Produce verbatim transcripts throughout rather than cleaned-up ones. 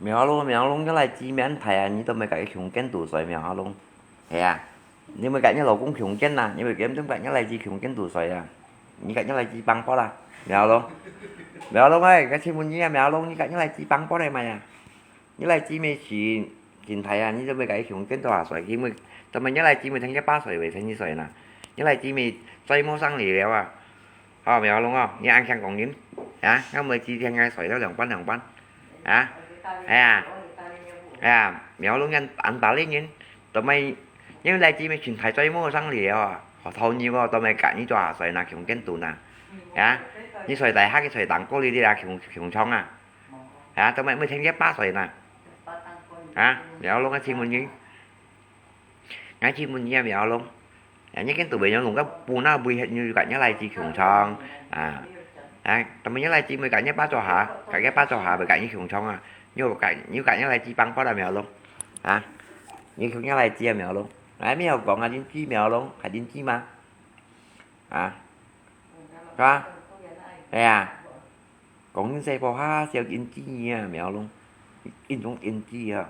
苗龍，苗龍，你來知面大啊，你都毋係佮佢共間肚睡，苗龍。係啊，你毋係佮你老公共間啊，你毋係佮，都毋係佮你來知共間肚睡啊，你佮你來知放波啦，苗龍。苗龍哎，該請問你啊，苗龍，你佮你來知放波來嘛呀？你來知咩事？真大啊，你都毋係佮佢共間肚下睡，佢毋係，都毋係你來知毋係聽佢爸睡，毋係聽你睡啦，你來知毋係睡無生理了啊？ 哦，苗龍哦，你恁強講人，啊，𠊎毋會知聽𠊎睡到兩半兩半，啊，哎呀，哎呀，苗龍恁恁打理人，都毋係，因為來知咩全台最無生理哦，好討厭哦，都毋係佮你做下睡那共間肚那，啊，你睡底下，佢睡頂高哩哩啊，共共床啊，啊，都毋係毋係聽佢爸睡那，啊，苗龍个請問你。 𠊎請問你啊，苗龍，啊，你間肚毋係有弄个布那位，你佮你來知共床，啊，啊，但係你來知毋係佮你爸做下，佮你爸做下，毋係佮你共床啊，你有佮，你有佮你來知放波啦，苗龍，啊，你共你來知啊，苗龍，哎，無好講啊，恁知苗龍，還恁知嘛，啊，係吧？哎呀。 講人細婆下少見知啊，苗龍，因種見知啊，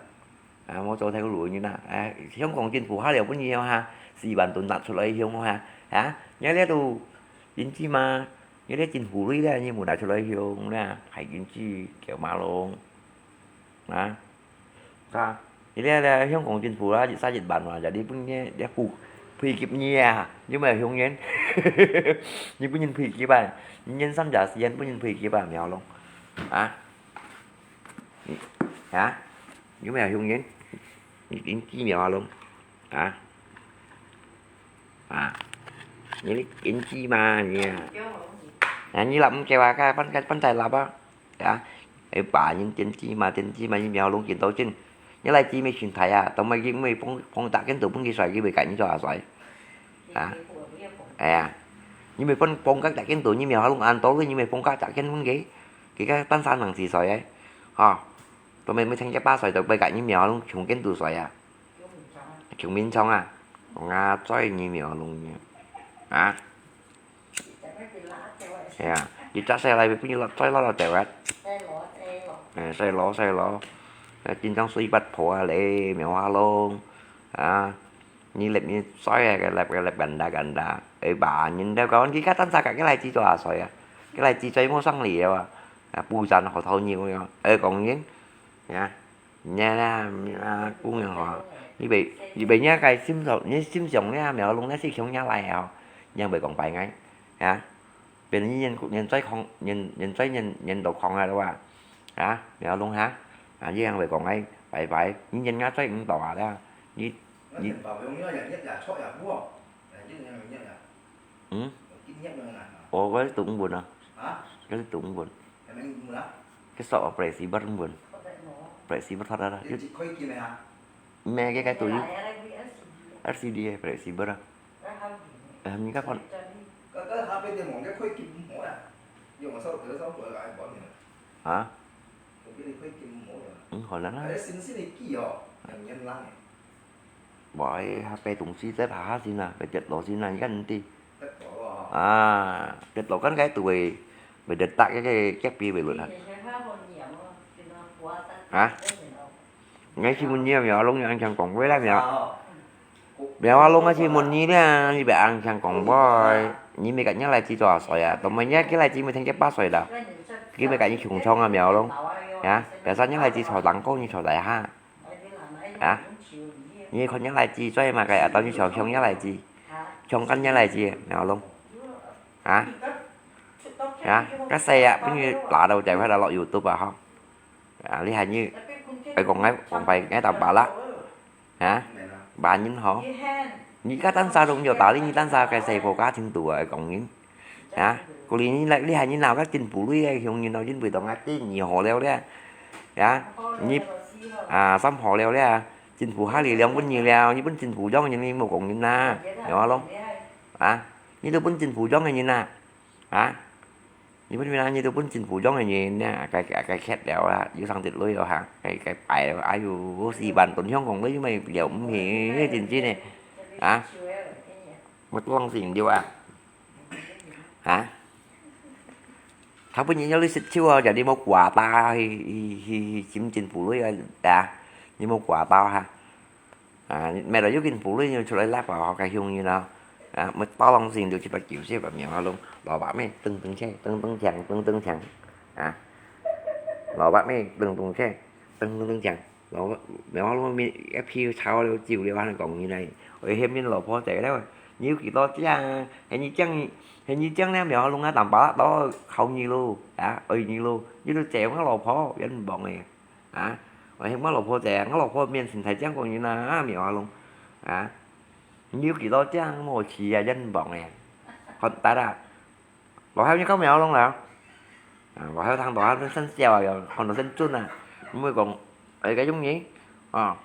啊，無做頭路人啊，啊，香港政府下了分你哦哈，四萬噸拿出來用哦哈，啊，你這都見知嘛，你這政府鐳咧，你無拿出來用咧，還見知，叫馬龍，啊。 啊，你這這香港政府啦，一儕一萬萬，jadi分你，你付，賠給你啊，你毋係有用人，你分人賠給啊，你人三隻四人分人賠給啊，苗龍，啊，啊，你毋係有用人，你你知苗龍，啊，啊，你你知嘛你啊，啊，你立毋夠啊，該分該分大立啊。 啊，哎，爸，你點知嘛，點知嘛，你苗龍見到真，你來知咩心態啊？當咪佢咪放放大間肚分佢睡，佢會佮你做下睡，啊，哎呀，你咪放放个大間肚，你苗龍恁多个，你咪放个大間分佢，佢个單三能自睡哎，哈，都咪咪聽佢爸睡，都會佮你苗龍共間肚睡啊，共眠床啊，我最你苗龍呢，啊。 係啊，佢隻細倈分佢落，再落落掉啊。誒，細佬，細佬，誒，經常睡八婆啊咧，苗阿龍，啊，你立你睡啊，佢立佢立ganda ganda，誒，把人家講，佢家單儕佢來知做下睡啊，佢來知最無生理啊，啊，不然好討厭个，誒，講人，啊。 你啦，啊，姑娘吼，你別你別人个心上，你心上咧，苗龍咧，是想人來吼，人會講拜𠊎，啊，別人人人最狂，人人最人人都狂啊，對吧？啊，苗龍哈，啊，你人會講𠊎拜拜，你人家最毋到啊啦，你你，嗯，我我都毋問啊，我都毋問。 Cái sọ flexible mượn. Flexible thật ra. Mẹ cái cái túi LCD flexible à. Em như các con. Hả? Ừ, hỏi là nó. Bởi HP東西在爬下先啊，phải tiết lộ先啊，你看你弟。啊，tiết lộ kan cái tuổi, phải đặt tại cái cái cái pi về luật hả? Hả? Ngay khi mình nhiều mèo lông ăn chăng còn với lại mèo. Mèo lông á thì mình như thế, như vậy ăn chăng còn với, như mấy cái nhớ lại chỉ trò sỏi à, tụi mình nhớ cái lại chỉ mình thành cái bát sỏi đó. Cái mấy cái như chúng trong à mèo lông. Hả? Tại sao nhớ lại chỉ trò lắng cô như trò đại ha? Hả? Nhi khôn nhớ lại chi, cho em mà cái ở tao như chó không nhớ lại chi. Không cắn nhớ lại chi, nào luôn. Hả? Hả? Cái xe á, cái như lá đầu chạy phải là lọ YouTube à không? À, lý hại như, cái con ngay, con phải ngay tao bà lá. Hả? Bà nhìn hổ. Như cái tán xa đúng nhiều tao lý như tán xa cái xe phô cá thiên tù ở con nhìn. Hả? Cô lý như lại lý hại như nào các chính phủ lý hại không như nào chính phủ tao ngắt tí nhiều hổ leo đấy. Hả? Như, à, xăm hổ leo đấy à. Chính phủ hai lý leo vẫn nhiều leo, như vẫn chính phủ giống như một con nhìn na. Hiểu không? Hả? Như tôi vẫn chính phủ giống như na. Hả? Như vẫn na, như tôi vẫn chính phủ giống như na. Cái, cái, cái khét leo à. Như sang tịt lưới đó hả? Cái, cái bài đó. Ai dụ, xì bàn tốn hiong con lưới, mày leo không hề, chính chính này. Hả? Một lăng xỉn điều à. Hả? 頭擺人有你食酒啊，就你無掛單去，去，去，去尋政府鐳啊，啊，你無掛單哈。啊，買了有政府鐳，你出來納啊，較容易咯。啊，麼个包裝性就七八九十啊，苗阿龍，老爸咩，噔噔切，噔噔鏘，噔噔鏘，啊，老爸咩，噔噔切，噔噔鏘。 老，苗阿龍面一票炒了酒了，還講你呢，我嫌你老婆濟了，你有幾多靚啊？嫌你靚，嫌你靚了，苗阿龍啊，當巴拉多靠你咯，啊，愛你咯，你都濟我老婆，冤枉誒，啊，我嫌我老婆濟，我老婆面前才靚過你啊，啊，苗阿龍，啊，你有幾多靚，無去啊，冤枉誒，好，得啦。 老弟，你講苗阿龍啦？啊，老弟聽到啊，真笑啊，又看到真準啊。毋會講，哎，該種人，啊，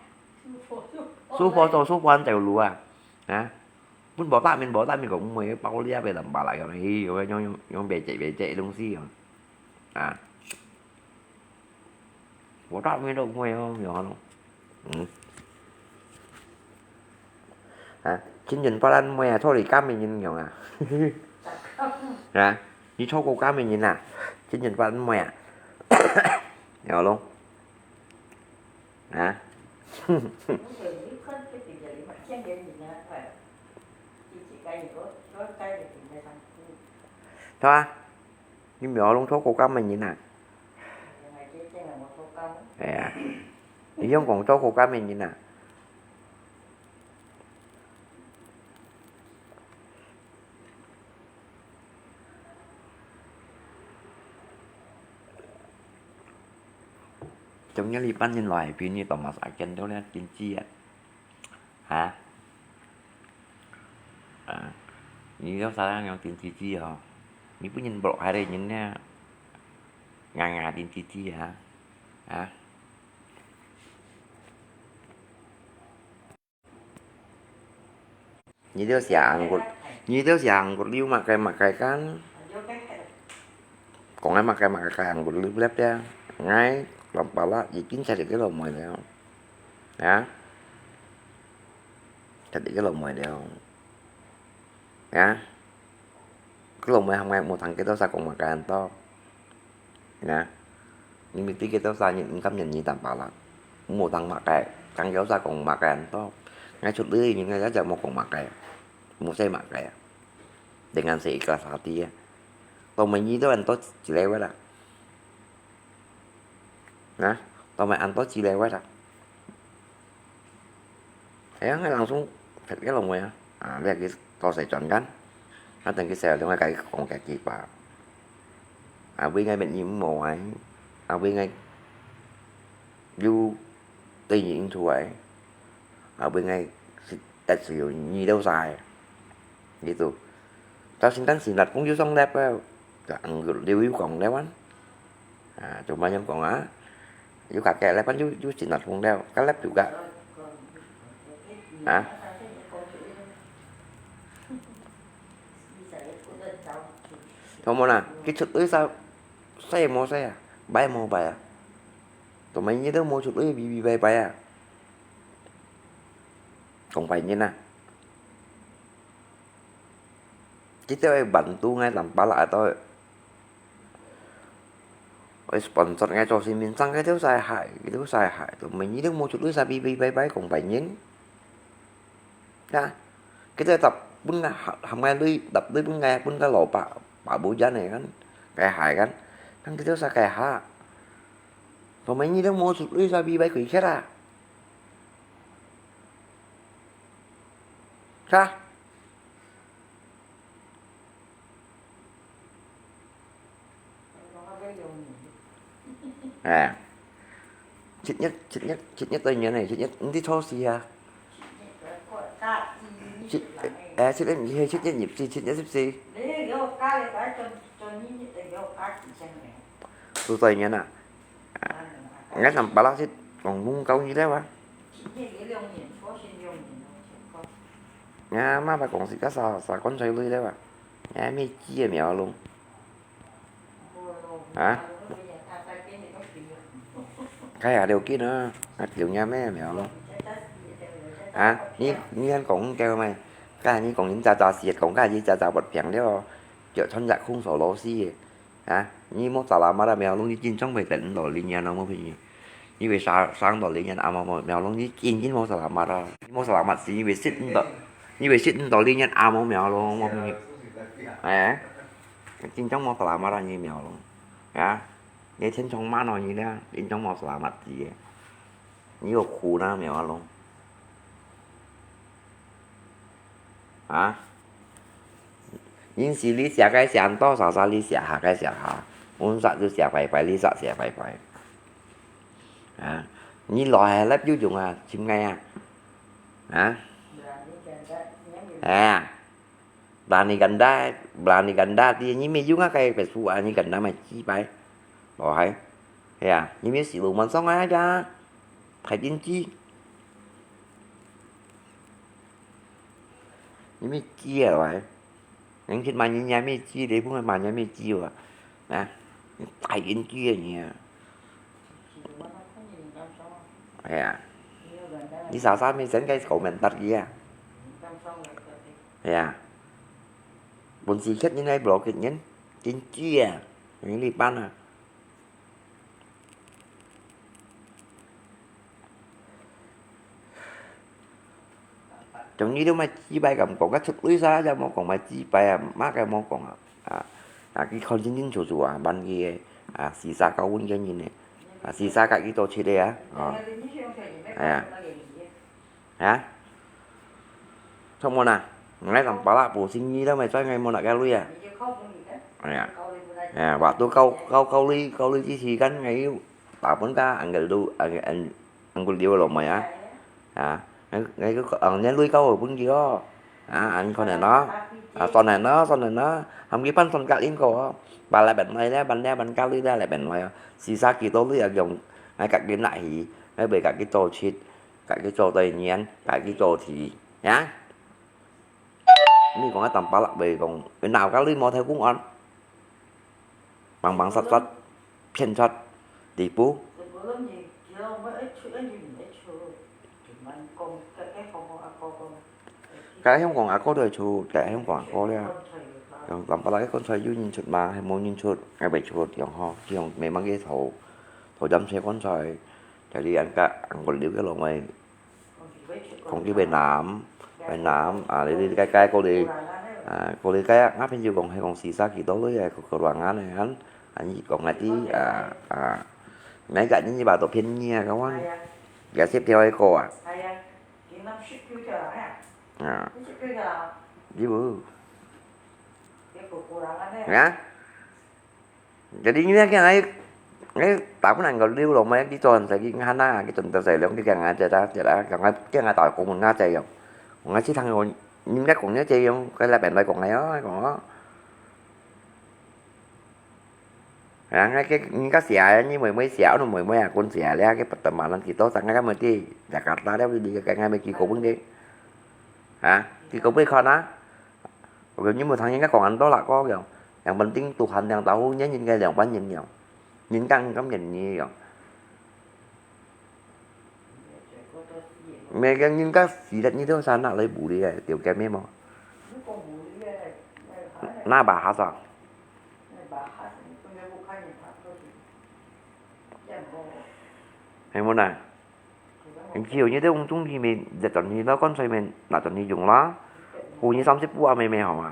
師傅做，師傅安走路啊，啊，本無打面，無打面講，毋會包你啊，被人巴拉樣，嘿，有个用，用，用白切，白切个東西哦，啊。 無打面都毋會哦，苗阿龍。嗯。啊，真正發爛妹啊，坐你監个人樣啊。啊，你坐過監个人啊？真正發爛妹啊。苗阿龍。啊。對啊。 你苗阿龍坐過監个人啊？哎呀，你想講坐過監个人啊？今日你半日來，比你多麼少見到了，經濟啊？ 哈？啊，你有啥樣樣電視機哦？你本人無害个人呢，牙牙電視機啊？啊？你兜寫紅骨，你兜寫紅骨溜麼个麼个kan？ 講个麼个麼个，𠊎毋會了了，𠊎摎爸爸已經食得个老妹了，啊，食得个老妹了，啊，个老妹喊𠊎無聽佢兜儕講麼个恁多，啊，你毋知佢兜儕人毋甘願你當爸爸，無聽麼个，聽佢兜儕講麼个恁多，𠊎出來，𠊎一直無講麼个，無寫麼个。 Dengan si Ikhlas Hati啊。到尾你都恁多之類个啦。啊，到尾恁多之類个啦。哎呀，𠊎langsung發个老妹啊。啊，你去到時轉kan，啊，等佢寫了，𠊎佢講幾句話。啊，為𠊎乜你毋好啊，啊，為𠊎有對你應酬啊，啊，為𠊎係得罪你兜儕。 Gitu. Tau sintan sinat pun yu song lep, ang liu yu kong lewan. Ah, cuma yang kong ah, yu kakek lepan yu, yu sinat pun leo, kalep juga. Ah. Tau mo na, kichut ui sa, sai mo sai ah, bai mo bai ah. Tau mai ni tau mo chut ui bi bi bai bai ah. Kong bai ni na. Kita oi bantu ngai tampalak atau oi sponsor ngai cho si min sang cái thiếu sai hại, cái thiếu sai hại. Tụi mình như nước mua chút lưới sa bi bi bay bay còn phải nhìn. Nha. Kita tập pun ngai ham ngai lưới, tập lưới pun ngai pun cái lỗ pạ, pạ bu jan này kan. Cái hại kan. Kan cái thiếu sai cái hại. Tụi mình như nước mua chút lưới sa bi bay quỷ chết à. Sa. À. Chit nhất, chit nhất, chit nhất tôi nhớ này, chit nhất, đi thô gì à? Chit, à, chit nhất, chit nhất nhập gì, chit nhất sip gì? Tôi tôi nhớ nè. À. Ngai tampalak chit, kong mung kau nyi leo à? Ngai ma pa kong si ka sa, sa con sai lui leo à? Ngai mi chi à mi ao lung. Hả? Cái à điều kia nữa, ngắt điều nha mấy mèo luôn. Hả? Ni, ni anh cũng kêu mày. Cái ni cũng những cha cha siết, cũng cái gì cha cha bật piang đeo. Chợ thôn giặc khung sổ lô xí. Hả? 你無selamat啊，苗龍，你緊張會得毋到利益啊，無朋友。你會省，省到利益啊，無，無，苗龍，你緊緊無selamat啊，你無selamat時，你會食毋到，你會食毋到利益啊，無，苗龍，無朋友。哎，緊張無selamat啊，你苗龍，啊，你天窗慢哦，你呢，緊張無selamat時，你有苦呢，苗龍。 啊？人是你寫个寫毋到，啥啥你寫下个寫下，阮煞就寫拜拜，你煞寫拜拜。啊？你來係left有用啊，尋𠊎啊？啊？哎呀，berani ganda，berani ganda，你，你沒有啊，該別處啊，你ganda mai幾擺？來係，係啊，你沒有死路問上啊，呀？太緊張。 你乜知啊，喂？人去罵人家乜知，你不會罵人家乜知啊？啊？你大人知啊你啊！哎呀，你啥啥乜先該komentar佢啊？哎呀，本事缺人來block人，真知啊，你這班啊！ 總之都莫幾擺咁講，該出類啥也莫講，莫幾擺啊，麼个莫講啊。啊，啊，佢看清清楚楚啊，問佢个，啊，sisa教阮个人呢，啊，sisa甲佢做七个啊，哦，哎呀。 啊？做麼个啊？𠊎當巴拉無生意了，咪在𠊎無拿个鐳啊。哎呀，哎呀，waktu kau, kau, kau鐳, kau鐳之時間，𠊎又打分个，angkel du, angkel, angkel dua咯，咪啊。啊，𠊎，𠊎个，啊，你鐳kau分佢哦。啊，恁可能咯。啊，算了咯，算了咯，喊佢搬算隔鄰个哦。搬來搬來咧，搬咧搬隔鄰咧，來搬來哦。sisa幾多鐳啊，用，𠊎隔鄰拿去，𠊎會隔佢做七。 家己做對年，家己做事，呀？你講个當巴拉會講，鬧交你無偷公安，忙忙殺殺，騙出，地步。該香港阿哥都會出，該香港阿哥了。用當巴拉个棺材有人出嘛，還無人出，𠊎會出，用吼，用慢慢个投，投針車棺材。 Jadi angkat angkut liu ke lomai. Kong ki Việt Nam, Việt Nam, à, đi đi cái cái cô đi, à, cô đi cái ngáp bên dưới kong hay kong xì xa kỳ tố lưới à, cô cô đoàn ngán này anh, anh kong ngại tí, à, à, ngay cả những gì bà tổ phiên nhia các anh, gà xếp theo cái cô à, à, đi bự, ngá. Jadi ngiuh kiang ai, ai, ta pun nang kau liu lo mai, ki tuan sai ki ngana, ki tuan sai liu ki kiang ai, jada, jada, kiang ai, kiang ai ta kong mun nga sai yong. Kong ai si thang yong, nim dak kong nya sai yong, kai la pen lai kong ai, oi, kong. Ya, ngai ke, ngai ka sia, ni moi moi sia, anu moi moi a, kun sia le, ke pertemanan kita, sang ngai ka mesti Jakarta dia, di ke ngai mai ki kong pun de. Ha, ki kong pun kau na. Ôi, nhưng mà thằng nhân các con ăn đó là có kìa. Yang penting Tuhan yang tahu, nhân nhân cái lòng bánh nhân nhau. Nhân căn cấm nhân như vậy. Mẹ cái nhân các xí đất như thế sao nặng lấy bù đi, tiểu cái mẹ mà. Na bà hả sao? Hay muốn này? Chiều như thế ông chúng thì mình giật tận thì nó con xoay mình nạp tận thì dùng lá. Hù như xăm xếp bua mày mày hỏng à?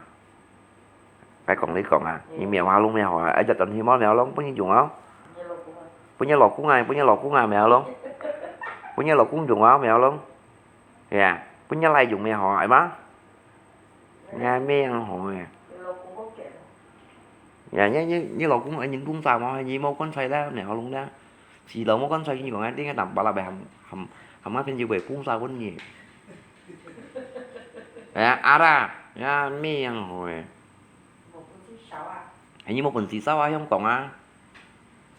Cái còn lấy còn à? Như mèo hoa luôn mèo hỏng à? Ai giật tận thì món mèo luôn, bún như dùng á. Bún như lò cúng ai, bún như lò cúng ai mèo luôn. Bún như lò cúng dùng á mèo luôn. Dạ, bún như lai dùng mèo hỏng ai má? Nghe mèo hỏng à? Dạ, như, như, như lò cúng ở những bún sao mà, như mâu con xoay đó, mèo luôn đó. Xì lầu mô con xoay như còn ai tiếng tạm bảo là bài hầm, hầm, hầm ngắt phiên dư bài phun sao vẫn nhỉ. Ê, ara, ya, mi yang hoi. Hình như một bình xì sao ai không còn á.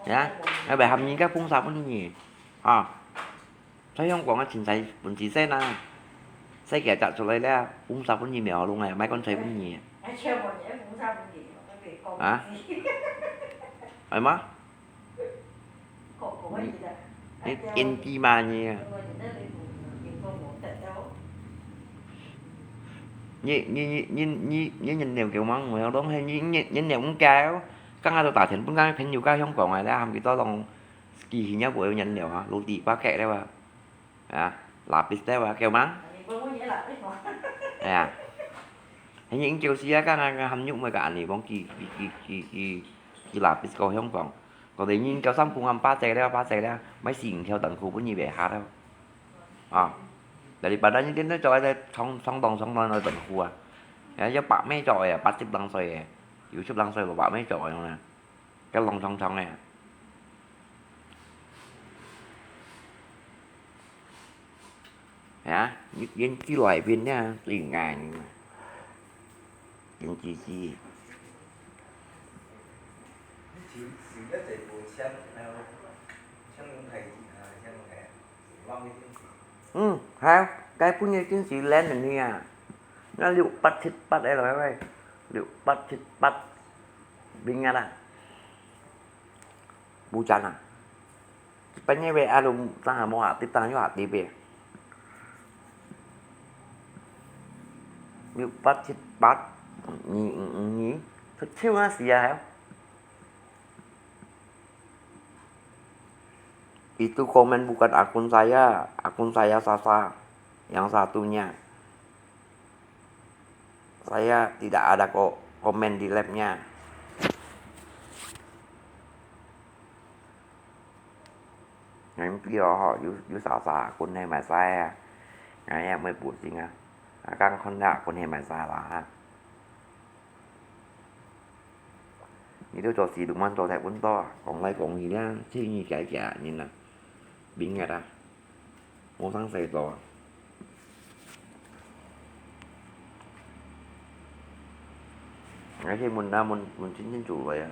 Ya, ya bài hầm nhìn các phun sao vẫn nhỉ. À. Sao không còn á, chính sai, bình xì sai na. Sai kẻ chặt số lấy lẽ, phun sao vẫn nhỉ mèo luôn này, mấy con xoay vẫn nhỉ. Hả? Ai má? Ni, ni inti ma ni. Ni, ni, ni, ni, ni, ni nhìn nèo kiểu măng mèo đúng hay ni, ni, nhìn nèo cũng cao. 剛剛都打電分該朋友該香港个咧，喊佢到當機器人無有人了啊，roti bucket了啊，啊，lapis了啊，夠嗎？哎呀，還有九十啊，剛剛喊玉妹个阿姨講佢佢佢佢佢佢lapis過香港，講你人九三公安八隻了，八隻了，買四五條短褲分你買下了。啊，daripada你天天著个長長長長个短褲啊，哎呀，百尾著个，八十零歲个，九十零歲个百尾著个樣啊。 个long長長个。啊，你，你去外邊呢，最硬嘛，緊吱吱。嗯，係啊，該本个真係靚个呢啊，該六八七八个來喂，六八七八，明日啊。 Bujan啊，一般个話啊，都當下無下跌，當下又下跌个。六八七八，二五五二，出手啊，死啊！Itu komen bukan akun saya, akun saya Sasa, yang satunya. Saya tidak ada ko-, komen di live-nya. Ngai pi ho, yu, yu sa sa, kun hai mai sai a. Ngai ya mai bu sing a. Akang kon da, kun hai mai sai la ha. Ni tu cho si du man cho thai kun to, kong lai kong hi liang, chi ni kia kia ni na. Bing ya da. 無啥事做啊。而且問啊問，問清清楚楚啊，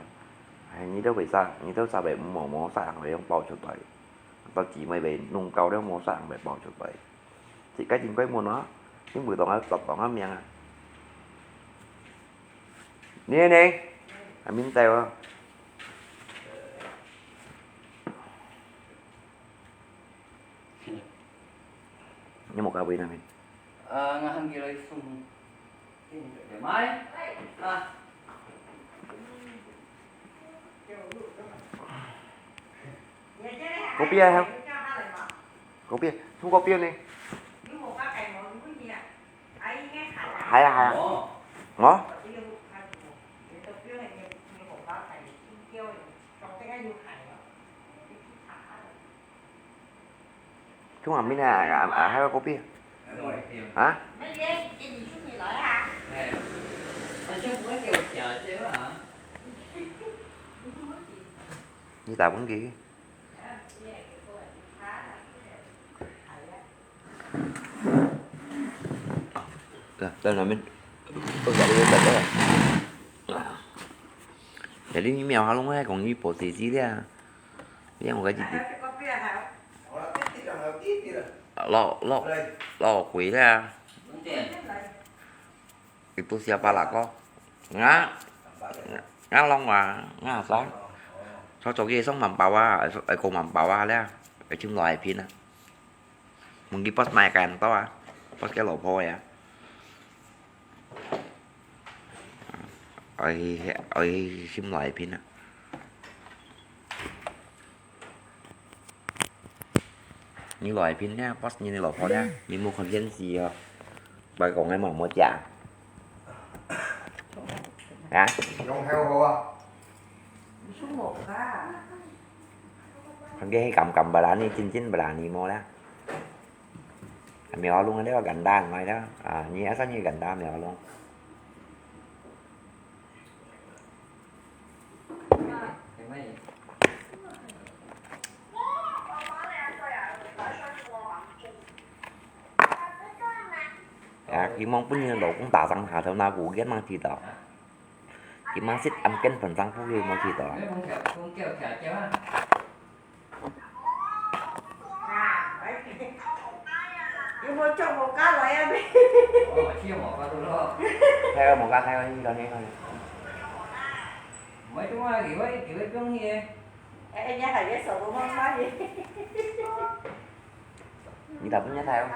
哎，你兜為啥，你兜啥會無，無啥人會用報出來？到姊妹會弄搞了，無啥人會報出來。自家應該問啊，你每當啊，十當啊命啊。你呢？還明白哦。 你無加杯那邊？呃，我喊佢來送。買啊。Kopi啊，kopi，送kopi呢？係啊，係啊。哦。Cuma mina, ah, ah, hai kopi. Ha? Ni tak pun gigi. Dah, dah, dah, min. Oh, tak ada, tak ada. Jadi ni miao halong eh, kong ni posisi dia. Yang orang jadi. Lo, lo, lo, kui dia. Itu siapa lah kau? Nga, nga long wa, nga sa. Sao cho kia song mắm bao à, ai kong mắm bao à lia, ai chim lo ai pin à. Mung ki boss mai kan to à, boss cái lỗ phô à. Ai, ai chim lo ai pin à. Ni lo ai pin nia, boss ni lo phô nia, ni mu content gì à. Bài kong ai mắm mua chả. Hả? Thằng kia hay cầm cầm bà đá ni, chín chín bà đá ni mua đó. Mèo lung đấy là gắn đàn ngoài đó. À, như sao như gắn đàn mèo lung. À, khi mong pun như lỗ cũng tả rằng hà thơm nào cũng ghét mang thì đó. Khi mang xích ăn kén phần sang phú hư mang thì đó. 有無著無加來啊？哦，去無加都咯。開個無加，開個呢個呢個呢。毋係，做麼个佢會，佢會放棄个？哎，人家還在手都慢慢的。你打分人家台哦。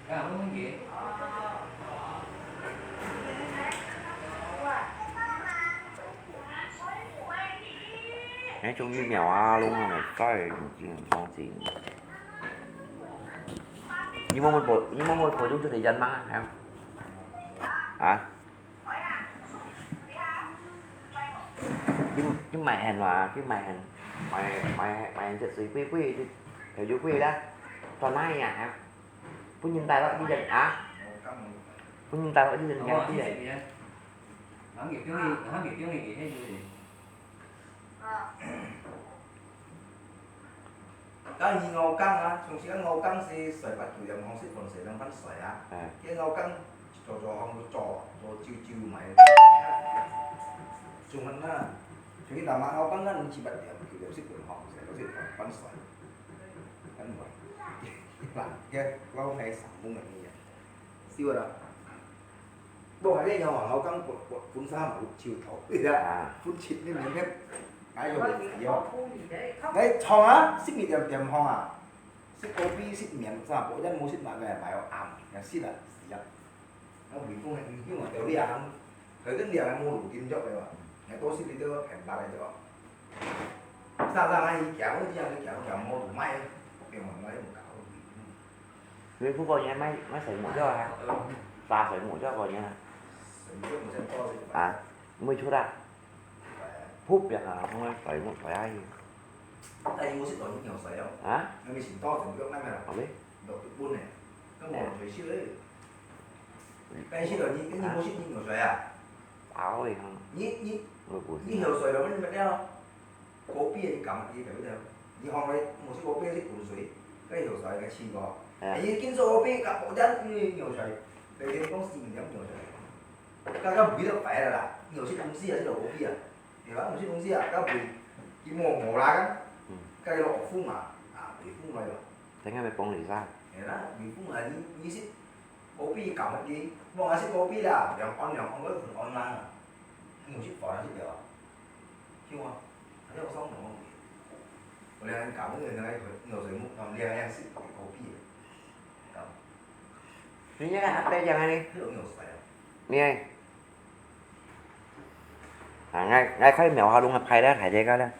啊，問問題。該種疫苗啊，攏還無在，已經很放心。你問問保，你問問保證就得人嗎？還有？啊？你，你買很啊，你買很，買，買，買很隻水貴貴，就，就貴啦。賺哪樣啊？分人帶落去人啊？分人帶落去人家去人。但係牛耕啊，從前牛耕係曬八九點鐘，食飯食兩飯曬啊。嗯。該牛耕早早項就做，做朝朝賣。做乜啦？從前打馬牛耕啊，你七八點、九點食飯項，食到食飯飯曬。緊忙。嗱，該老係上工个呢，笑啦。 無，你有啊，我講分，分，分衫嘛有手套，對啊，啊。分七你明天，哎呦，哎呦，哎，創啊，十二點點放啊，食咖啡，食麵，啥，無，人無食嘛，買，買暗，也食啊，死啊。啊，微風很香啊，有你啊，佢跟你啊，無路點著个嘛，你多食你都很白个對吧？上上那一行，我這樣就行，行無路賣，變成那用搞。你不過年買，買水母啫啊？打水母啫過年啊？水母就無想到這個。啊，毋會出啊？哎。普遍啊，講个水母，哎呀。但係我食到你牛水哦。啊？你咪食到水母，買咩啦？好嘞。落日本呢，都無人水食嘞。但係食到你，你無食你牛水啊？打我一下。你，你，我不是。你牛水了，你乜了？ 咖啡你講个對不對？你放來，無食咖啡係滾水，該有水个試過。哎呀。哎，你緊做咖啡，甲無人，嗯，牛水，白天講四五點牛水。剛剛不要白了啦，你有些東西啊，是有咖啡啊，對吧？有些東西啊，該不，佢無無啦，嗯。該有風啊，啊，北風來了。等下要崩一下。哎啦，北風啊，你，你是咖啡講个，我還是咖啡啦，兩安兩安，我很安啦，你有去煩啊，是不要啊？ 聽啊，還有上網。我兩人搞那個那個有水木，他們兩樣是狗屁的。搞。你那個阿伯講啊你？有沒有水啊？你哎。啊，𠊎，𠊎可以描畫弄个拍了，還在搞了。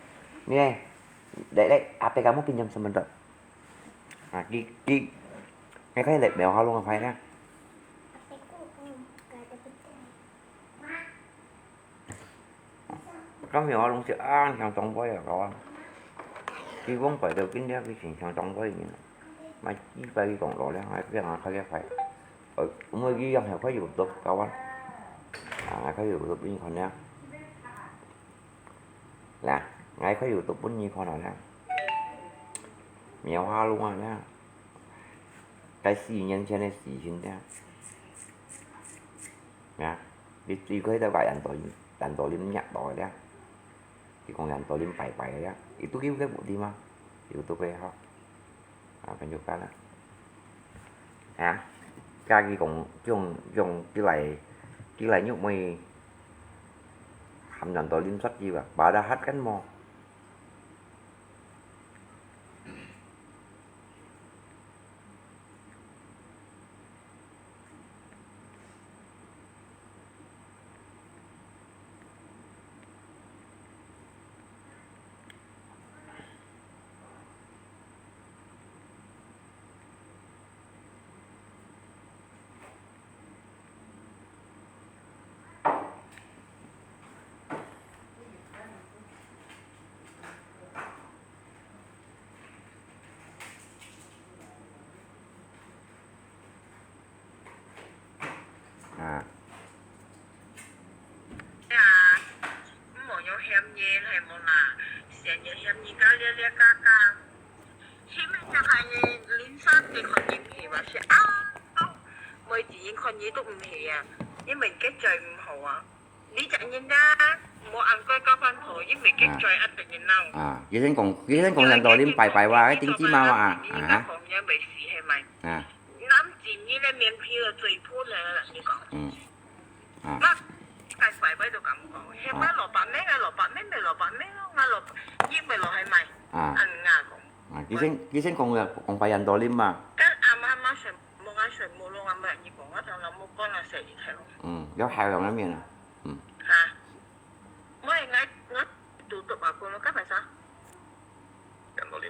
你哎，來來，阿伯講莫pinjam sebentar。啊，佢，佢，𠊎可以來描畫弄个拍了。今日我攏食啊，像長輩啊，講啊。佢講擺到今日佢成像長輩人，買幾擺佢講落了，𠊎不想開个牌。呃，因為佢樣還可以有毒，搞啊。啊，還可以有毒，你看了。啦，𠊎可以有毒分你看了啦。苗下路啊啦，該四年前个事情了。啊，你最快都把楊道林，楊道林捏到了。佢講楊道林拜拜了，佢都有个目的嘛，有都个好。 啊，朋友間啦。啊，家己講，用，用，佢來，佢來肉味，含人到啉出去吧，把它喝緊無？ 啊。啊，毋好有嫌疑，係無啦？嫌疑，嫌疑，加了了加加。前面就係鄰舍對看人去嘛，係啊，每一人看你都毋係啊，因為結嘴毋好啊。 你隻人啊，無恁該交番婆，因為佢嘴一定要鬧。啊，佢先講，佢先講人到你拜拜哇，該頂尖嘛哇啊，啊哈。講也未死係咪？啊。男子你咧面皮个嘴破了，你講。嗯。啊。該拜拜都咁講，係咪蘿蔔咩？該蘿蔔咩？咪蘿蔔咩咯，該蘿蔔，你咪落係咪？啊。恁樣講。啊，佢先，佢先講个，講拜人到你嘛。該阿媽媽選，無愛選，無咯，阿媽你講，我同老母講啊，選一條。嗯，要海洋那面啊。 嗯。哈？Mai, ngai, ngai tutup aku no, kan biasa?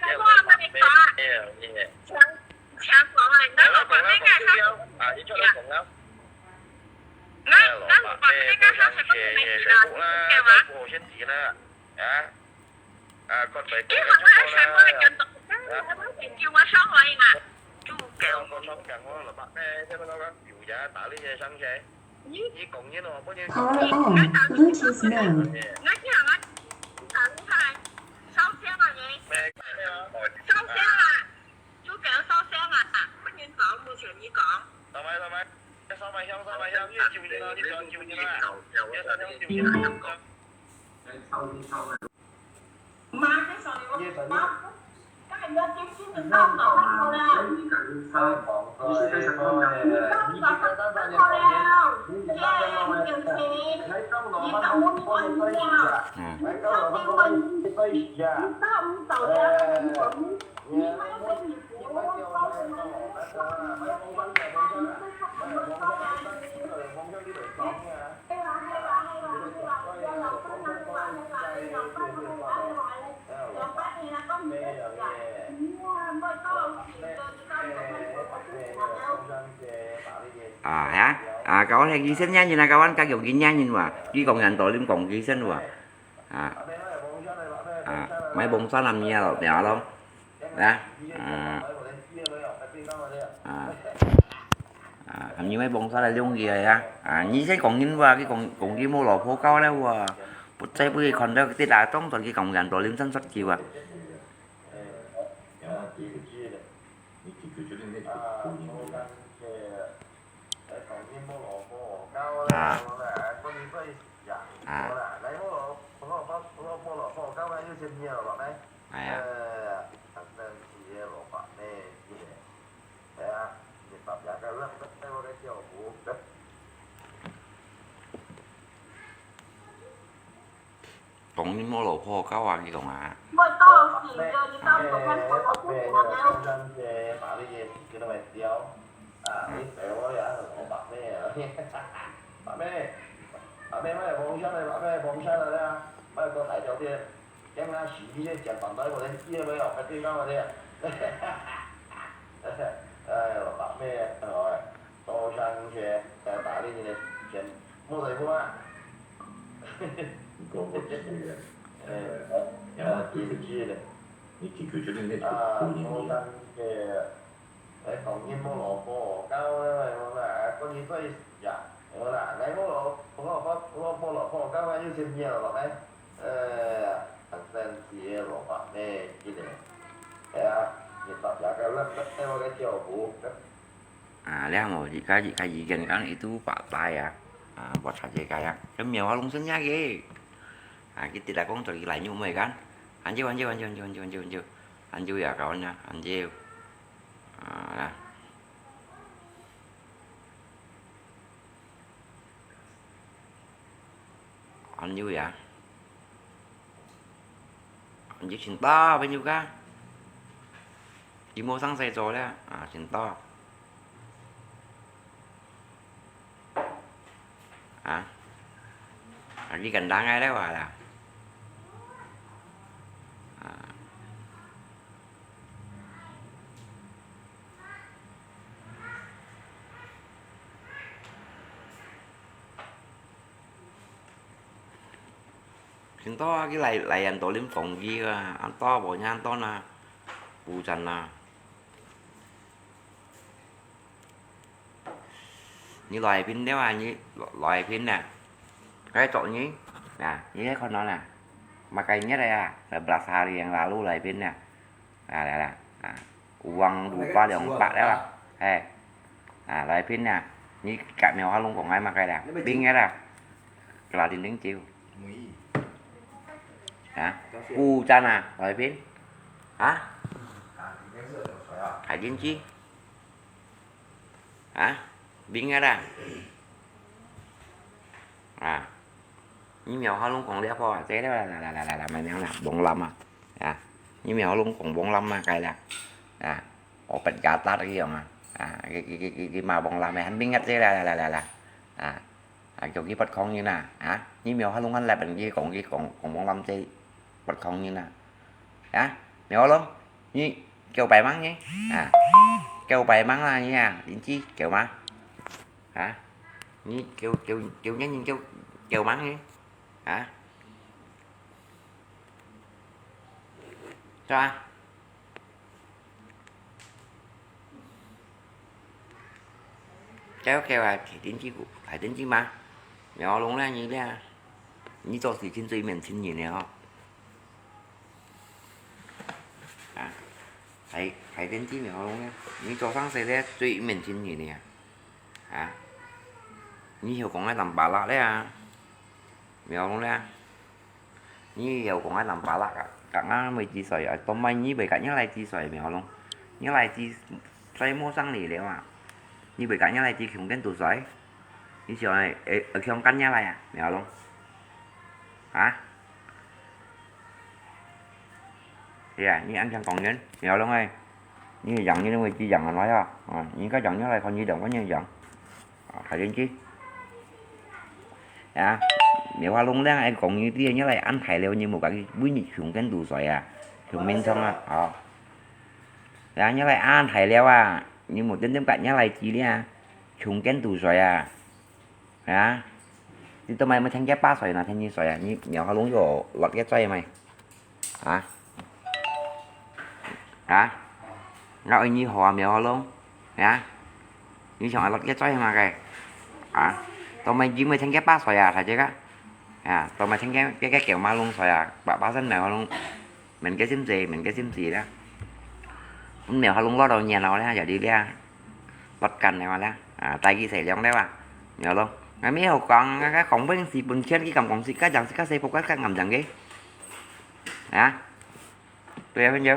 个老伯姆，哎呀，你，請，請講啊，你老伯姆應該係，啊，你出來講啊。哎，老伯姆，多謝謝，成功啦，照顧好身體啦，啊，啊，各位，你好，我全部的跟到，我全部的，我上來啊，就給我。我上講，我老伯姆，這個剛剛有呀，打理些上去。 你講人哦，不然 Power on, Bluetooth mode. 燒聲啊！就給我燒聲啊！不然早目前你講。燒麥，燒麥，燒麥香，燒麥香，越久越好，越久越好，越燒香越好。 啊，係啊，啊，kawan係醫生呀，人啊，kawan，該用醫生人哇，佢講人多，你講醫生哇，啊，啊，買幫山啊，咩啊咯，咩啊咯，啊，啊，啊，還有買幫山來用佢啊，啊，醫生講人話，佢講，講佢無老婆教了哇，不再不會看到跌打當中，佢講人多，你真出奇啊。 啊。啊。哎呀。講你無老婆，教啊，佢講啊。哎，老伯姆，哎，多謝你个錢，莫再付啊。你講我知个，哎，要記得。你記住，就你个啊，多謝你个，哎，講你無老婆，教我啦，哎，講你做呀，我啦，哎，我老，我老婆，我老婆，教我有錢了，哎，呃，很生气个老伯姆，记得。 係啊，你大家个，个，个，个照顧。啊，了無，而家，而家已經講一度八百啊，啊，buat saja kaya，跟棉花農村一樣个。啊，佢直來講做佢來肉味kan。Anjir, anjir, anjir, anjir, anjir, anjir, anjir. Anjir ya kawan ya, anjir. Ah, lah. Anjir ya. Anjir cinta apa juga? Di mau sang saya cole, ah, cinta. Ah. Lagi gandang ai lewat lah. Ah. 今朝啊，佢來，來人到恁風雨啊，恁多無人到那，不然啊。你來賓了啊，你來賓呢？該做你。啊，你來看到啦，麼个月个啊？Sebelas hari yang lalu來片啦。啊，來啦，啊，uang lupa兩百了啊，嘿，啊，來片啦，你甲苗下弄講个麼个啦？冰个啦，拉丁丁酒。啊，古trang啊，來片，啊，海dinci。 啊，冰个啦。啊，你苗下弄講了破啊，這啦啦啦啦啦啦，麼个啦，bông lam啊，啊，你苗下弄講bông lam啊，該啦，啊，obat gatal个樣啊，啊，佢佢佢佢佢嘛bông lam个，還冰个這啦啦啦啦啦，啊，啊，叫佢不抗人啊，啊，你苗下弄還來分佢講佢講講bông lam這不抗人啊，啊，苗下弄。 你叫白忙呢？啊，叫白忙啦你啊，鄰居叫嗎？啊，你叫叫叫人叫叫忙呢？啊，是吧？叫叫啊，海dinci，海dinci嗎？苗下弄啦你啦，你做事情最面前人了哦。 啊，海海dinci苗下弄呢，你做生意个最面前人呢，啊，你曉講个南巴拉了啊，苗下弄呢，你曉講个南巴拉啊，甲俺妹子睡啊，都买你袂甲你來子睡苗下弄，你來子睡無生理了啊，你袂甲你來子共間肚睡，你想會會會共間你來啊，苗下弄，啊？ 係啊，你恁樣講人，苗下弄欸，你係贏人个位置贏下來啊，啊，人家贏下來看你兩個人贏，啊，海dinci。啊，苗下弄咧，愛講你啲，你來恁大了，你無甲佢每日共間肚睡啊，共眠床啊，哦。啊，你來恁大了啊，你無點點甲你來子咧啊，共間肚睡啊。 啊，你都買無聽見八歲呢，聽你睡啊，你苗下弄有落个嘴無？啊，啊，𠊎愛你好啊，苗下弄，啊，你想愛落个嘴嘛个？啊，都買你無聽見八歲啊，大姐个？啊，都買聽見个个叫馬弄睡啊，八八聲苗下弄。 免个心事，免个心事啦。苗下弄落到年老啦，jadi啦，落緊了啦，啊，大佢細量了啊，苗下弄。𠊎無好講，𠊎講分時分錢，佢敢講自家講自家細步，自家敢講个。啊？對啊，朋友。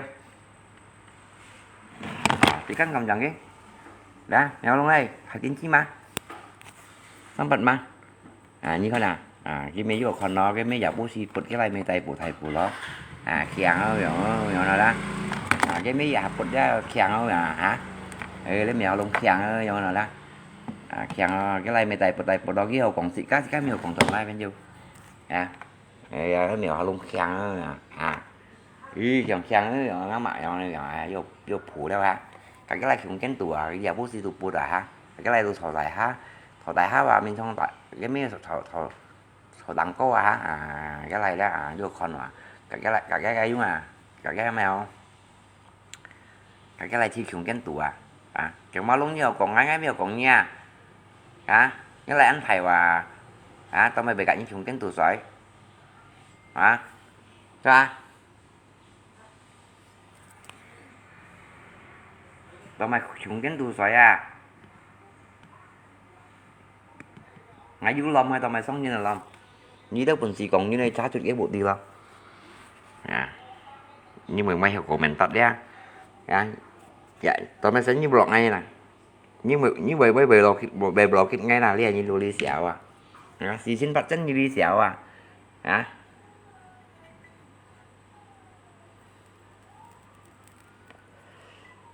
啊，自家敢講个。來，苗下弄欸，海dinci嗎？三八嗎？ 啊，你看啊，啊，佢乜有看咯，佢乜也毋係不佢來乜大步大步咯。啊，強哦，樣哦，樣咯啦。啊，佢乜也不了強哦啊，哈？誒，你苗下弄強哦，樣咯啦。啊，強哦，佢來乜大步大步咯，佢好講自家，自家乜有講出來，朋友。啊，哎呀，苗下弄強哦啊，啊。 咦，強強个樣，阿媽樣个樣，哎，又又苦了哈。家己來窮見度啊，也不是都不的哈。家己來都坐在哈，坐在哈哇，面上大，也沒有坐坐坐坐當高啊哈，啊，家來了啊，又看哇，家己來家己來用啊，家己沒有，家己來去窮見度啊，啊，強馬弄你有講啊，也沒有講你啊，啊，你來安排哇，啊，都沒被家己窮見度睡，啊，是吧？ 當買窮見度睡啊！𠊎有諗个，當買上癮个諗。你兜本事講，你來查出个目的咯。啊，你莫買曉講面答了。啊，呀，當買生意不落𠊎啦。你莫，你莫，莫，莫落去，莫，莫落去𠊎啦，你，你努力笑啊。啊，事情發展你努力笑啊。啊。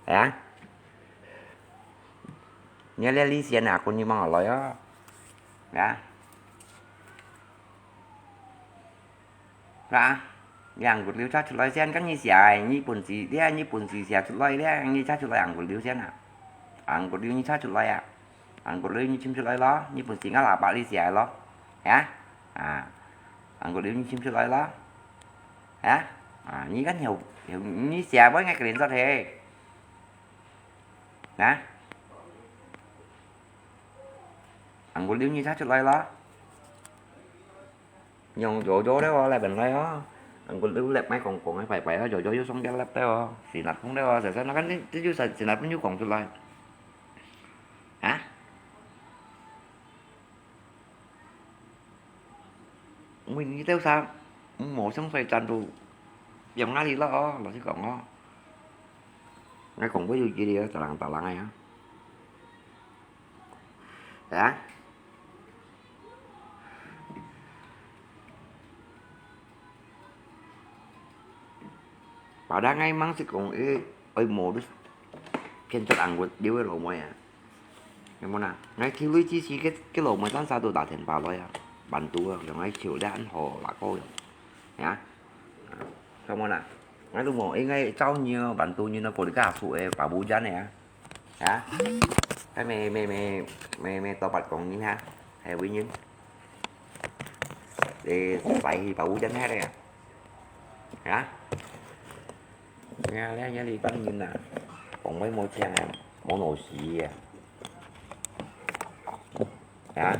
啊？你這利先啊，คุณ 你望下來啊。啊？啊？你紅骨溜查出來先，跟你寫，你本事，你，你本事寫出來了，你查出來紅骨溜先啊。紅骨溜你查出來啊。紅骨溜你尋出來咯，你本事𠊎喇叭你寫咯。啊？啊。紅骨溜你尋出來咯。 啊？啊，你看有，有，你寫分𠊎个臉色嘿。啊？紅骨溜你查出來咯。用搖搖了哦，來本來哦。我都來買講講个拜拜哦，搖搖又上个laptop哦，是哪碰了哦，先生，那看你這就先先來朋友講出來。啊？每日都上，無上水站都用哪裡了哦，老實講哦。𠊎講過有幾个，打人打人个啊。啊？ Padahal𠊎吂識講，誒，愛無就騙出紅骨溜个老妹啊。有無啦？𠊎求你支持个，个老妹單儕都打電話來啊，bantu啊，用𠊎笑得恁好，哪個用？啊？有無啦？𠊎都無，應該找你哦，bantu你哦，過你家屬个，babu jan个啊。啊？該咩咩咩咩咩多八公斤哈？還有人？誒，使去babu jan个啊？ 啊？呀，這這裡半年啊，講話無聽啊，無腦死啊。啊？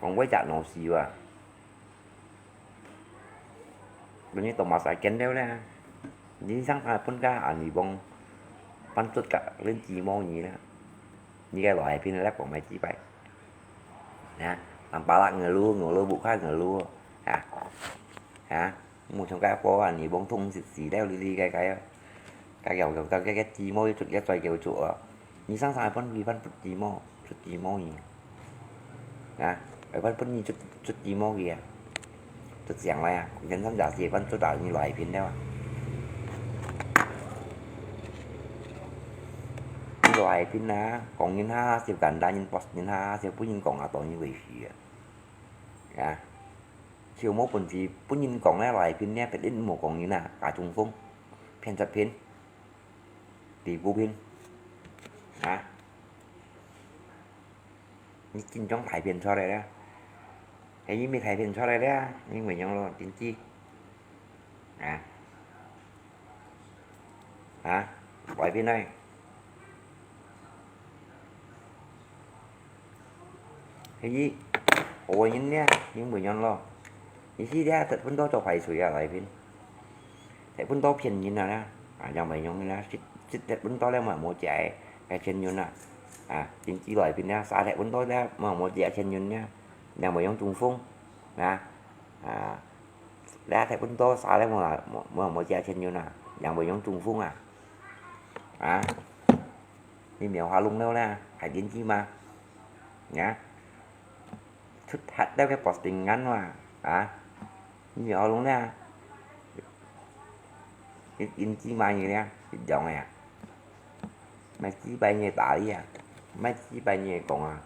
講話隻腦死啊！你當麼儕見了咧？你上下分家啊，你講，半卒个，連雞毛你啦。你个來片來講麼雞掰。 啊，nampak ngeluh，ngeluh bukan ngeluh。啊，啊，無像該波啊，你懵懂識死了，哩哩該該啊。該有有該該該雞毛一出，一再叫出啊。你上上分佢分出雞毛，出雞毛你。啊，分分你出出雞毛佢啊。 就這樣了呀，人生也是一般做大人來拼了啊。你來拼啊，講人下，就簡單，人博人下，就不人講啊，當然會死啊。啊，就無本事，不人講了來拼了，別人無講人啊，假中風，騙實騙，地步拼，啊。 你緊張大片出來了，係因為大片出來了，因為樣咯，經濟，啊，啊，外邊來，係，好人呢，因為樣咯，你係咧，得分到做壞水啊，外邊，得分到騙人啊，啊，樣為樣呢，識識得分到了嘛，無借，係騙人啊，啊，經濟外邊呢，啥得分到了嘛，無借騙人呢。 Yang mui yong trung phong, nah, ah, leh thai phun to sa leh mui, mui, mui chia chen yun ah, yang mui yong trung phong ah, ah, ni miao ha lung leo leh, hai din chi ma, nah, chut hat leo ke posting ngan wa, ah, ni miao ha lung leh, in chi ma ni leh, yong eh. 賣幾百年打理啊，賣幾百年講啊，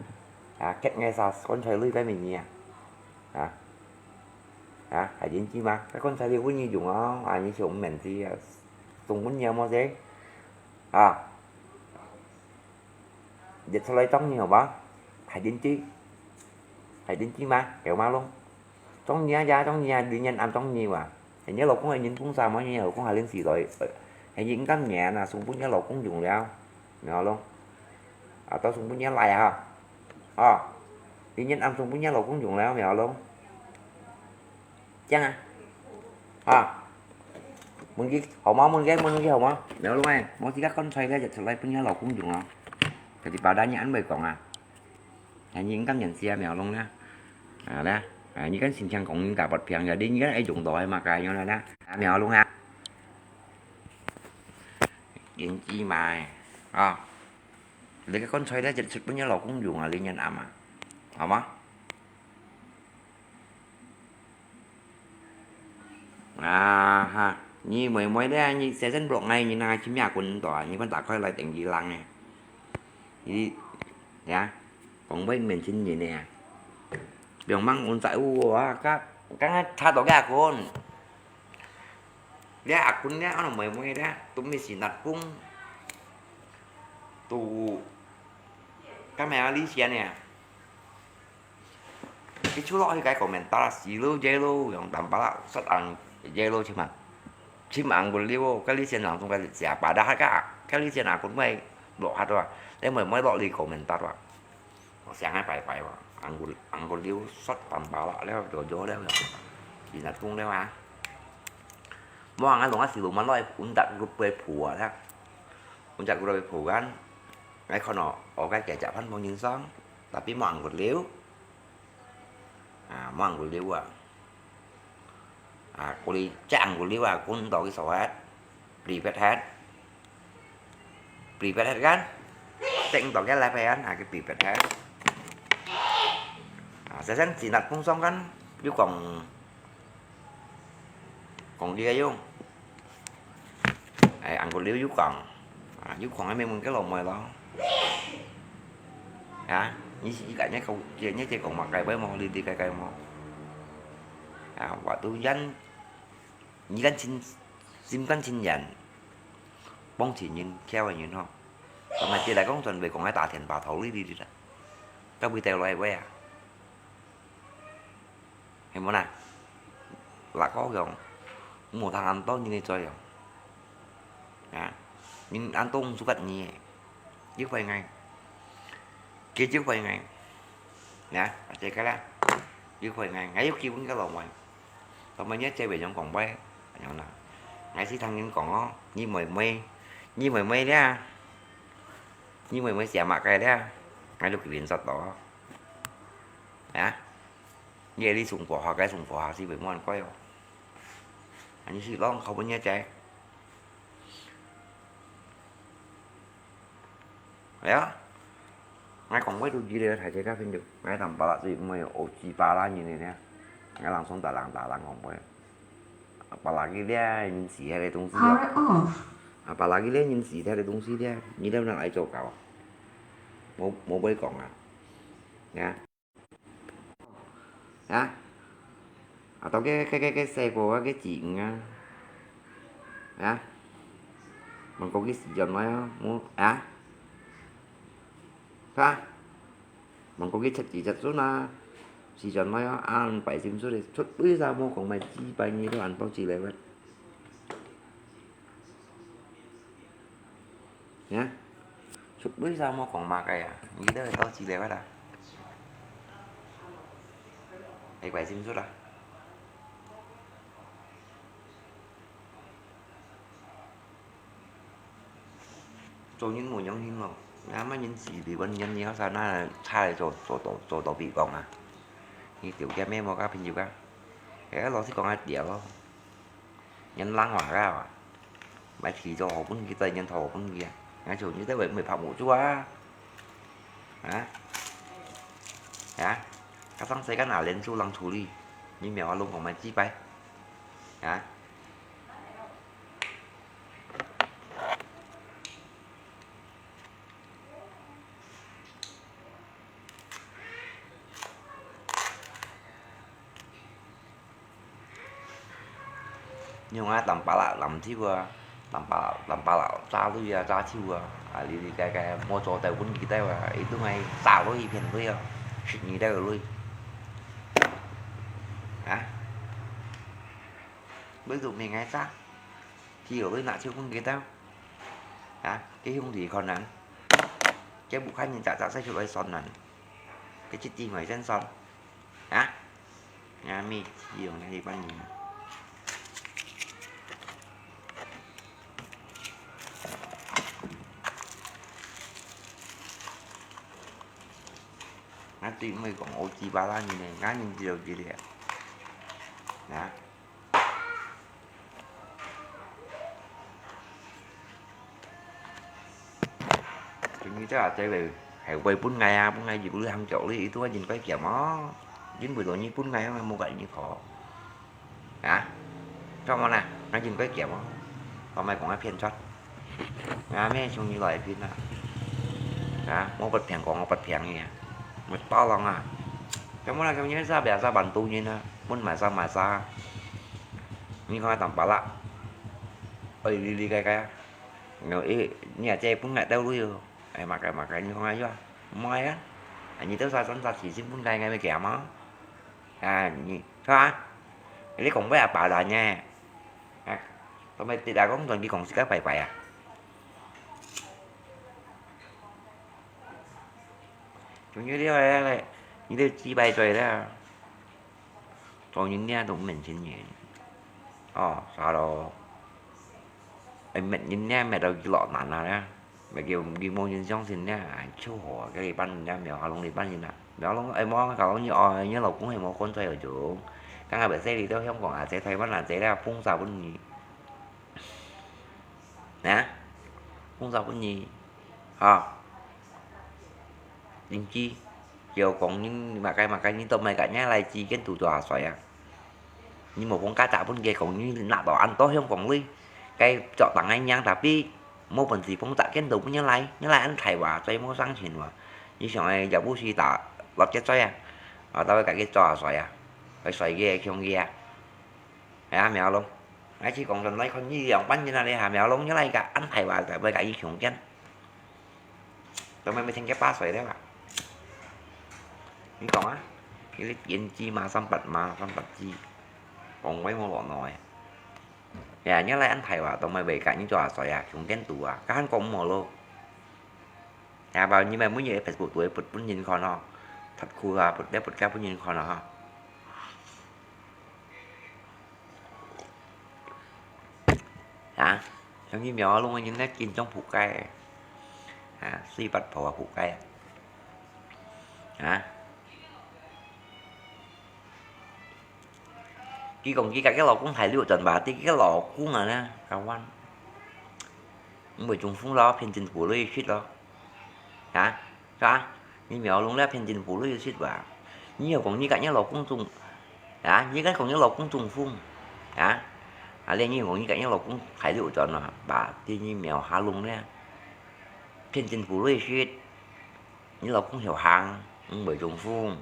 啊，結𠊎儕棺材鐳該物件啊，啊，啊，還真正嘛，該棺材鐳分你用哦，啊，你就毋免去啊，送分你啊，無事，啊，列出來當你好無？還真正，還真正嘛，有嘛咯？ 中意啊，中意啊，你人暗中意哇。你老公係人工啥麼？你老公還恁時代，係你敢年啊，送分你老公用了，明白咯？啊，都送分你來啊，哦，你人暗送分你老公用了，明白咯？這樣啊，啊，問佢好無？問佢，問佢好無？明白咯？哎，無自家棺材咧，就出來分你老公用啊。佢哋包單你安慰講啊。 啊，你應該認識啊，苗龍啦。啊啦，啊，你跟心情講人家不平，有的你跟愛用到的嘛，該樣啦啦。啊，苗龍啊，人之嘛，啊，你个棺材咧，就出分你老公用啊，你人阿嘛，好嗎？ 啊哈，你妹妹咧，你先生blok ngai，你那去咩滾多啊？你分打開來等佢冷誒。你呀，講話面前人誒啊，兩萬五十五啊，剛剛才查到个阿坤，你阿坤咧，阿妹妹咧，都沒事，那公，都，幹嘛啊？你先呢？ 佢就落去該komentar，死咯，耶咯，用淡薄啦，煞紅耶咯，起碼，起碼會溜哦，該你先人中該隻，padahal該，該你先人會落下對吧？你妹妹落你komentar哇，我想愛拜拜哇。Anggur, anggur liu sot pam pala liao, jo jo liao, ina tung liao ah. Mo ang alung asi luman lo, untat grup pe pua liao. Untat grup pe pua kan. Ngai kono, okai kejap han pong nyin sang. Tapi mo anggur liu. Ah, mo anggur liu ah. Ah, kuli cak anggur liu ah, kun to ki sohat. Pripet het. Pripet het kan? Teng to ke lai pe kan, ah, ki pripet het. Ah, sa san sinat pung song kan, yu kong, kong ki ka yung. Ai, anggur liu yu kong. Ah, yu kong ai me mun ke lo moi lo. Ya, ni si ka ni kau, ni je kong ma kai bai mo, li li kai kai mo. Ya, wa tu yan, ni kan chin, sim kan chin yan. Pong chin yin, kiao yin ho. Tong ai ti lai kong tuan wei kong ai ta thian pa thau li li li la. Ka bui teo lai wei ah. Hay mo na? Lak ko yong. Mo thang an to ni ni choi yong. Ya. Ni an to sukat ni. Yu khoi ngai. Ki yu khoi ngai. Ya, a che ka la. Yu khoi ngai. Ngai yu ki bun ka lo moi. Tao mai ni che wei yong kong bai. Yong na. Ngai si thang yin kong o. Ni moi moi. Ni moi moi lia. Ni moi moi sia ma kai lia. Ngai lu ki bin sat to. Ya. Ye li sung po ha, kai sung po ha, si wei mo an koi o. Ani si long khau bun ye che. Ya. Ngai kong wei tu ji le, thai che ka phin ju. Ngai tam pa la si mo o ji pa la ni ne ne. Ngai lang song ta lang ta lang kong wei. Apa lagi dia, ni si he le dong si. Power off. Apa lagi dia, ni si he le dong si dia. Ni le nang ai cho kau. Mo, mo bai kong ah. Ya. Ya. Atau ke, ke, ke, ke, se ko, ke, ke, jing, ya. Ya. Mangko ke, si, jan, ya, mu, ya. Sa. Mangko ke, chat, ji, chat, sun, ya. Si, jan, ya, an, pai, sim, su, de, chut, ui, sa, mo, kong, mai, ji, pai, ni, tu, an, tau, ji, le, wet. Ya. Sut lui sa mo kong ma kai ah. Ni deu tau chi le wet ah. Ai kuai sim sut ah. Cho yin mo yong hin lo. Nga ma yin si li wan yin ni sa na cha le cho cho to cho to bi kong ah. Ni tiu kia me mo ka phin yu ka. Ai lo si kong ai tia lo. Nhân lang hỏa gạo à? Mai thì cho họ bún kia, tay nhân thầu bún kia. Ngay chiều như thế vậy mày phạm ngủ chưa à? Hả? Hả? Các sáng sẽ các nào lên su lăng thù đi. Như mèo lông của mày chi bay. Hả? Yung a tam pala tam thiu a, tam pala tam pala cha lui a cha thiu a, a li li kai kai mo cho tau bun ki tau a, i tu ngai cha lui phian lui a, sit ni tau lui. Ha? Bai tu mi ngai cha, thiu lui na thiu bun ki tau. Ha? Cái hung thì còn nắng. Cái bụng khách nhìn chả chả sai chụp ai son nắng. Cái chết tim người dân son. Hả? Nhà mi, gì mà đi bán gì? Ngã tim mày còn ô chi ba la gì này, ngã nhìn gì đâu gì đấy. Hả? Chúng như thế là thế về, hãy quay bún ngày à, bún ngày gì cũng hăng chỗ đi, ít tuổi nhìn quay kiểm ó. Dính buổi tối như bún ngày mà mua vậy như khó. Hả? Trong mà nè, nó nhìn quay kiểm ó. Còn mày cũng hay phiền chót. Ngã mẹ chúng như loại phiền à. Hả? Mua bật phèn còn bật phèn gì à? Một to lòng à. Trong mà là trong như thế sao, bé sao bản tu như thế, muốn mà sao mà sao. Ni kong ai tam pala. Oi, li li kai kai. Nyo, eh, ni a che pun ngai tau lui yo. Ai, ma kai, ma kai, ni kong ai yo. Mai a. Ai, ni tau sa san sa si sin pun kai ngai me kia ma. A, ni, ha. Li kong bai a pa la nye. A, tao mai ti da kong tuan ki kong si ka pai pai a. Chúng như thế này này, 你兜自閉嘴啦，做人呢都毋免承認。哦，啥咯？哎，搣人呢搣到幾落難啊啦！乜叫佢無人相信呢，就好啊！該你班人家苗阿龍你班人啊，苗阿龍哎，無搞你哦，你老公係無看在眼中。剛剛白色你到香港啊，在台灣啊，在啦，封殺分你。 啊？封殺分你，哈？人知，就講你麼个麼个，你都毋係甲若倈子間肚做下衰啊？你無封家宅分佢講你拿到恁多香港鐳，該作當个樣，tapi無本事封殺間肚分若倈，若倈恁大話，再無生存話，你想愛也毋係打落結罪啊？啊，到位家己做下衰啊，愛衰佢，愛強佢啊！ 係啊，苗龍，𠊎只講真來看，你兩班人啊，你下苗龍，你來个安排話，就會甲佢強姦。做咩會成个八歲了啊？你講啊，佢个胭脂嘛，三八嘛，三八支，講話無落腦誒。呀，你來安排話，做咩會甲你做下衰啊？強姦肚啊，該還講無咯？呀，包你們每日Facebook都會發分人看哦，太酷啊，發了發个分人看哦哈。 啊，像佢苗阿龍个人呢，緊張仆街。啊，水八婆啊，仆街。啊，佢講佢甲佢老公大陸轉吧，佢个老公啊呢，kawan，毋會中風咯，騙政府鐳食咯。啊？ 啊，你苗龍了騙政府鐳食吧？你又講你甲你老公中，啊，你敢講你老公中風，啊？啊，你又講你甲你老公大陸轉啊，吧？這你苗阿龍了，騙政府鐳食，你老公曉行，毋會中風。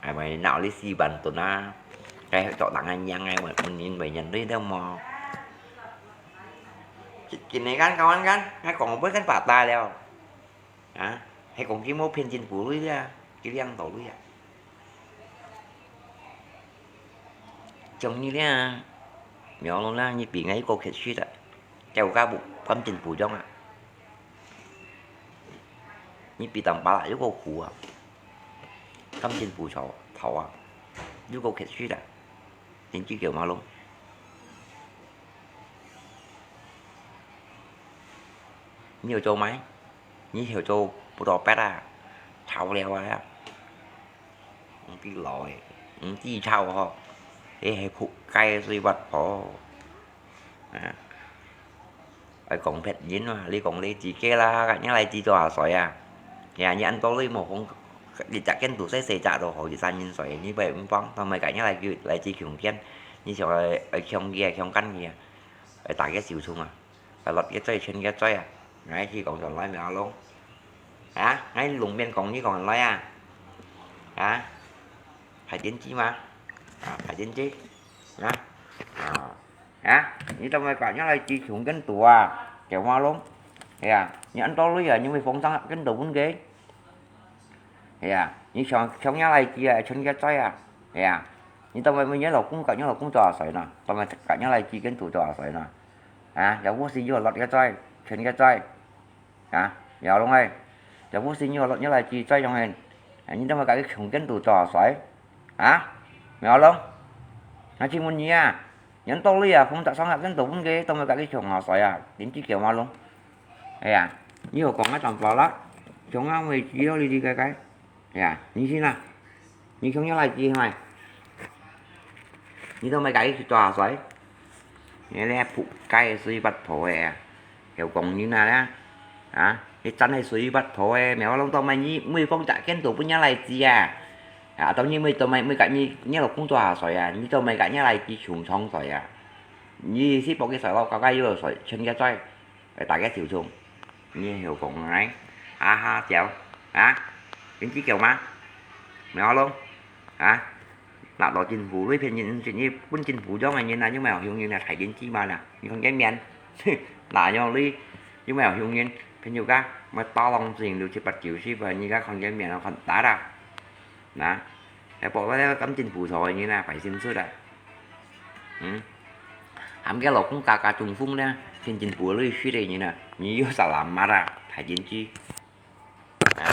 哎，mày鬧你死板頓啊！Cái chỗ tặng anh nhắn ai mà mình nhìn mày nhìn đi đâu mà. Cái này kan kawan kan, ngay còn với kan bà ta leo. Hả? Hay còn cái mốt phiên chính phủ lui ra, cái liang tổ lui à. Chồng như thế à. Mèo luôn là như bị ngay cô khét suýt à. Kéo cá bụng, cắm chính phủ trong à. Như bị tầm bá lại lúc cô khủ à. Cắm chính phủ cháu, thảo à. Lúc cô khét suýt à. Chính chứ kiểu mà luôn. Nhiều châu máy. Như hiểu châu bố đỏ pét à. Cháu leo à. Ung ti lòi, ung ti chau hò. Ê he phuk kai sui vat phò. À. Ê kông phet yin mà, li kông li chi kê la, kak nhá lai chi cho hà sỏi à. Ya, nyi ăn tô li mò kông, li chak kiên tu sai sai chak đồ hò, li san yin sỏi, nyi bai ung pang, tao mai kak nhá lai chi, lai chi kiông kiên. Nyi sỏi, ê kiông kia, kiông căn kia. Ê ta kia siu chung à. Ê lọt kia choi, chen kia choi à. Ngai chi kông chọn lai mèo lông. Hả? Ngai lùng miên kông nyi kông lai à. Hả? Phải tín chỉ mà. À, phải tín chỉ. Hả? À. Hả? Nyi tao mai kak nhá lai chi kiông kiên tu à. Kéo ma lông. Ya, nyi ăn tô li à, nyi mai phong sang kiên tu bún kê. Ya, nyi chong, chong nhá lai chi à, chen kia choi à. Ya. Nyi tao mai mai nhá lò kung kak nhá lò kung cho sỏi nè. Tao mai kak nhá lai chi kiên tu cho sỏi nè. À, ya vô si yo lọt kia choi, chen kia choi. Hả? Mèo lông ơi. Ya vô si yo lọt nhá lai chi choi yong hen. À, nyi tao mai kak kiông kiên tu cho sỏi. Hả? Mèo lông. Ngai chi mun nyi à. Nyi ăn tô li à, phong tak sang kiên tu bún kê, tao mai kak kiông hà sỏi à. Tín chỉ kéo ma lông. Ê à, nyi hò kông á tòng pò lắm. Chúng á mày chỉ li đi cái cái. Ê à, nyi xin à. Nyi không nhớ lại chi mày. Nyi tao mày cái gì cho xoáy. Nyi lẽ phuk cái suy bắt phổ ê à. Hiểu kông nyi nà lẽ. Hả? Nyi chân hay suy bắt phổ ê. Mèo lông tao mày nyi mười phong chả kén tụ bún nhớ lại chi à. À, tao nyi mười tao mày mười cái nyi nhớ là cũng cho xoáy à. Nyi tao mày cái nhớ lại chi chúng sống xoáy à. Nyi xí bộ cái xoáy lo cao cái yô xoáy chân cái xoáy. Ê, ta cái tiểu chung. Nhi hiểu cũng ngáy. À ha, chéo. Hả? Kính chí kiểu mà. Mày ho luôn. Hả? Nạp đó chính phủ với phiên nhân chính như quân chính phủ cho ngành nhân là nhưng mà hiểu như là thải đến chi mà nè. Như không cái miền. Là nhau lý. Nhưng mà hiểu nhân. Phiên nhiều cá. Mà to lòng trình được chỉ bắt chịu ship và như cá không cái miền nó còn tá ra. Nè. Cái bộ đó cấm chính phủ rồi như là phải xin suốt à. Ừ. Hàm cái lộc cũng cà cà trùng phung nè. Phiên chính phủ lý suy đây như nè. Như yếu xả làm mà ra. Thải đến chi. Hả?